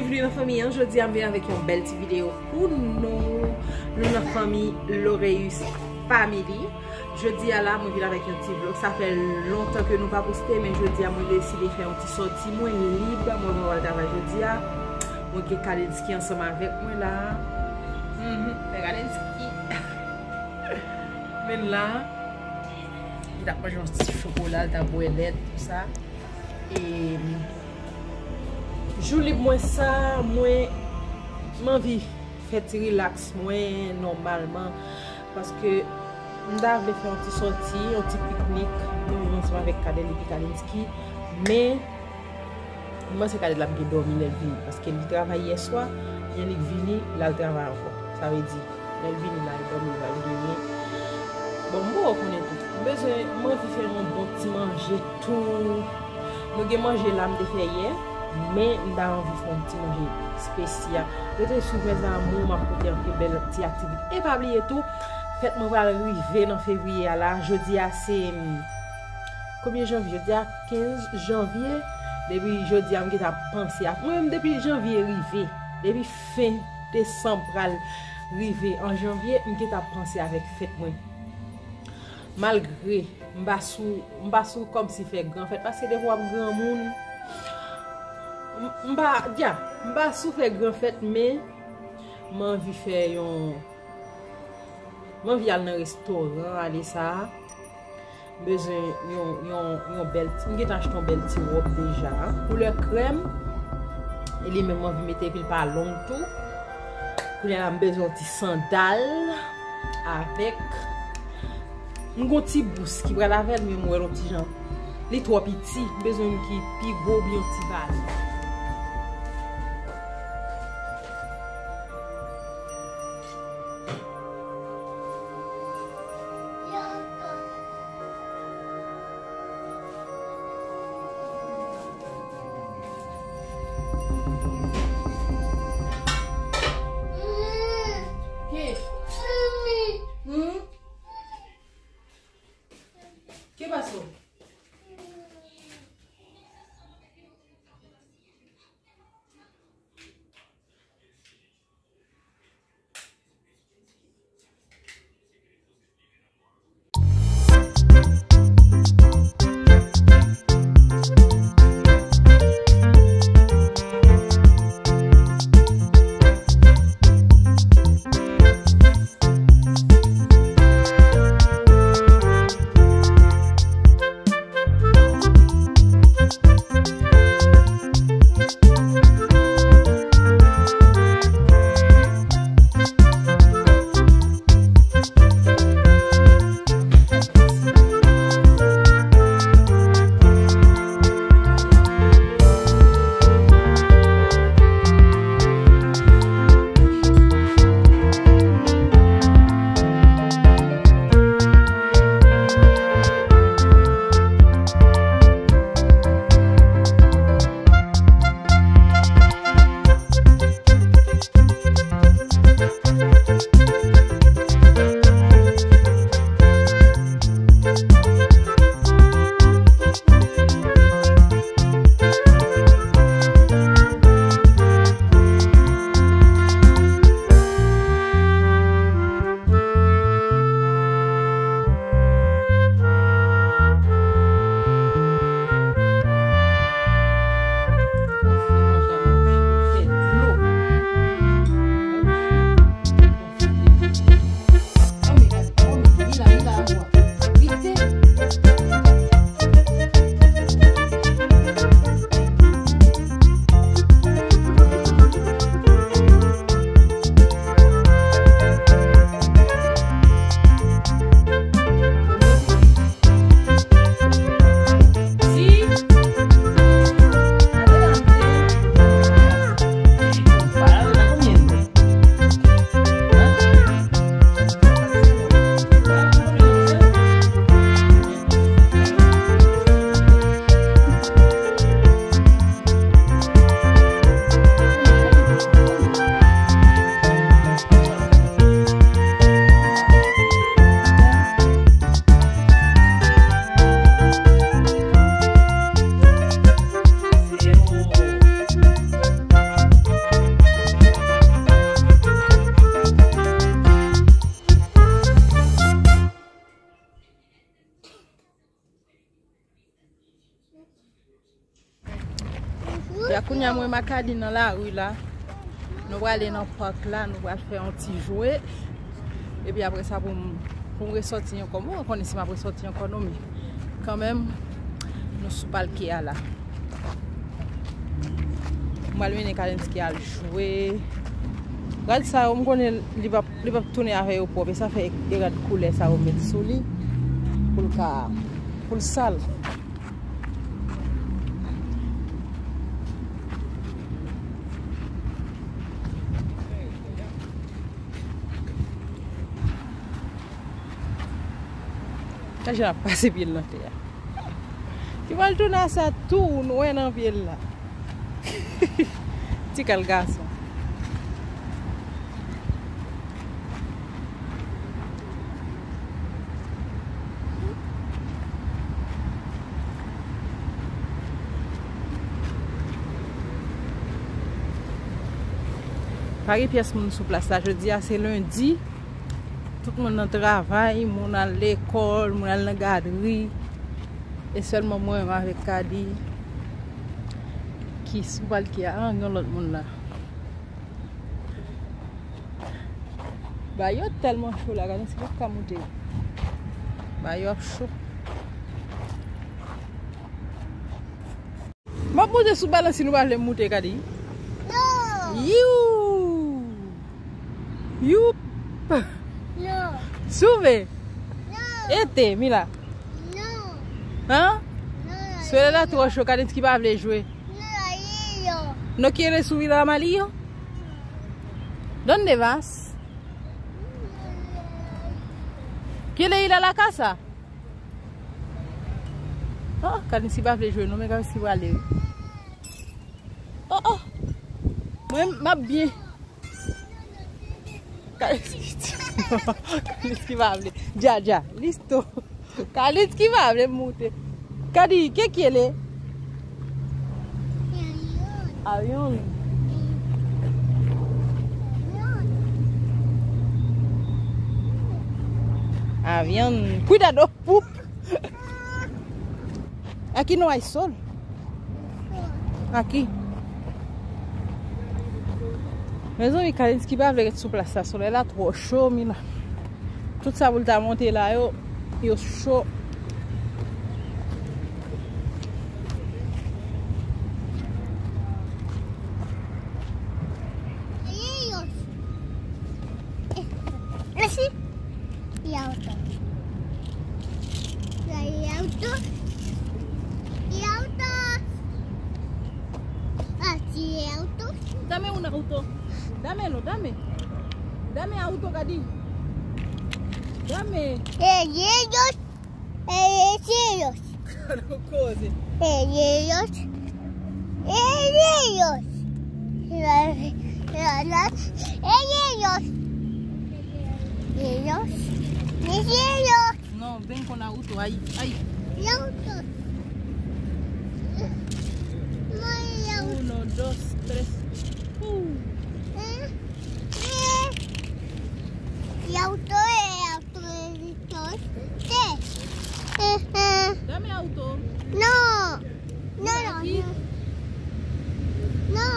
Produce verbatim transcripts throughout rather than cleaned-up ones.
Byenveni nan fanmi an, jodi a m vin avèk yon bèl ti videyo pou nou. Nou nan fanmi Loreus Family. Jodi a la, mwen vin avèk yon ti vlog. Sa fè lontan ke nou pa poste, men jodi a mwen deside fè yon ti sòti. Mwen lib, mwen pa pral travay jodi a. Mwen gen Kalinski ansanm avèk mwen la. Mhm, fè Kalinski. Men la, li t ap manje yon ti chokola, li t ap bwè lèt, tou sa. E jou lib mwen sa, mwen, m anvi fè ti rilaks mwen nòmalman, paske m ta vle fè yon ti sòti, yon ti piknik, mwen menm ansanm avèk Kadèl epi Kalinski, men m panse Kadèl ap gen dòmi lè l vini, paske li travay yè swa, lè li vini, l al travay ankò. Sa vle di, lè l vini la, l dòmi, l al genyen. Bon, m poko konnen tou. M bezwen, m anvi fè yon bon ti manje tou. Nou gen manje la m te fè yè, men m ta anvi fè yon ti manje espesyal. Rete swiv mes amours, m ap pote anpil bèl ti aktivite. E pa bliye tou, fèt mwen pral rive nan fevriye a la. Jodi a se, hmm, konbyen janvye? Jodi a kenz janvye. Depi jodi a m gentan ap panse a, mwen menm depi janvye rive, depi fen desanm pral rive an janvye, m gentan ap panse avèk fèt mwen. Malgre m pa sou, m pa sou kòmsi fè gran fèt, paske depi w ap granmoun, m, m pa, dja, m pa sou fè gran fèt, men m anvi fè yon, m anvi al nan restoran, ale sa. M bezwen yon, yon, yon bèl ti, m gentan achte yon bèl ti wòb deja, koulè krèm. E li menm m anvi mete, epi l pa long tou. Kounye a la, m bezwen yon ti sandal avèk, m gon ti bous ki pral avè l, men m wè l yon ti jan, li twò piti. M bezwen youn ki pi gwo oubyen yon ti valiz. Ki? Ki pase? Kounye a mwen, Makadi nan lari la. Nou prale nan pak la, nou pral fè yon ti jwe. Epi apre sa, pou m, pou m resòti ankò. Mwen konnen si m ap resòti ankò non, men kanmenm, nou sou palke a la. M pral mennen Kalenski al jwe. Gad sa yo, m konnen li p ap, li p ap tounen avè yo pwòp. E sa fè e gad koulè sa yo met sou li. Pou l ka, pou l sal. Gad jan l ap pase pye l nan tè a. Li pral tounen a sa tou, nou wè nan pye l la. Ti kal gason. Pa gen pyès moun sou plas la. Jodi a se lendi. Tout moun nan travay, moun al lekòl, moun al nan gadri. E sèlman mwen menm avèk Kadi ki sou palke a. Ah, gen lòt moun la. Ba yo tèlman cho la, gade si yo ka moute. Ba yo ap cho. M ap moute sou balansi, nou pa vle moute, Kadi. Non. Youp. Youp. Non. Souve. Non. Ete, Mila. Non. Hein? Non. Solèy la twò cho, Kadi ki pa vle jwe. No quiere subir a Malillo? ¿Dónde vas? ¿Quiere ir a la casa? Oh, Kalinski pa vle jwe non, men Kalinski prale. Oh, oh. Mwen, m ap byen. Kalinski, Kalinski pa vle. Dja, dja. Listo. Kalinski pa vle moute. Kadi, ¿qué quiere? Avión. Avión. Cuidado, pup. Aquí no hay sol. Aquí. Mezanmi, Kalinski pa vle ret sou plas la. Solèy la twò cho, Mila. Tout sa pou l ta monte la yo, yo cho. Así. Y auto. Y auto. Y auto. Así auto. Dame un auto. Dámelo, dame. Dame auto, Kadi. Dame. Eh, ellos. Eh, ellos. Koze. Eh, ellos. Eh, ellos. La, la, la. Eh, ellos. Ellos. Eh, ellos. No, ven con auto, ahí, ahí. El auto. No, el auto. Uno, dos, tres. Uh. Eh, eh. El auto, el auto, el auto. Eh, eh. Dame auto. No. No, no, no. No.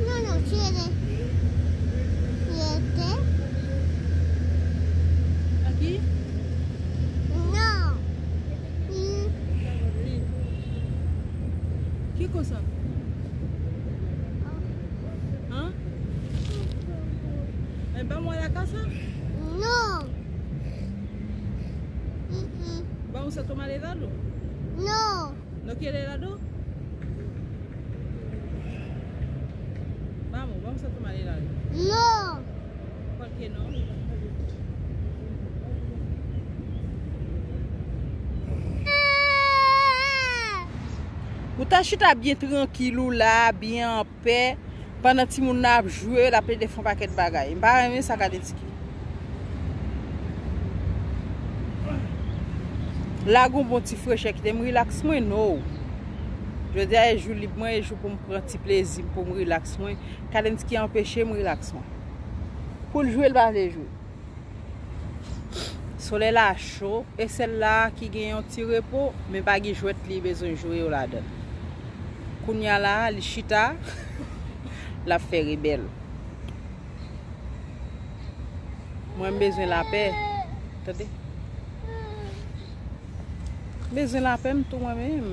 No, no quiere. Siete. Aquí. No. Mm. Sí. ¿Qué cosa? ¿Ah? Eh, ¿vamos a la casa? No. Mm-mm. ¿Vamos a tomar helado? No. ¿No quiere helado? Vamos, vamos a tomar helado. No. ¿Por qué no? Ou ta chita byen trankil ou la, byen anpè. Pandan timoun nan ap jwe, l ap plede fè yon pakèt bagay. M pa renmen sa, Kalinski. Lage yon bon ti frechè, kite m rilaks mwen, no. Jodi a e jou lib mwen, e jou pou m pran ti plezi m, pou m rilaks mwen. Kalinski anpeche m rilaks mwen. Pou l jwe, l pa vle jwe. Solèy la cho, e sèl la ki gen yon ti repo, men pa gen jwèt li bezwen jwe yo ladan l. Kounye a la, li chita, l ap fè rebèl. Mwen, m bezwen lapè. Tande. M bezwen lapè m tou, mwen menm.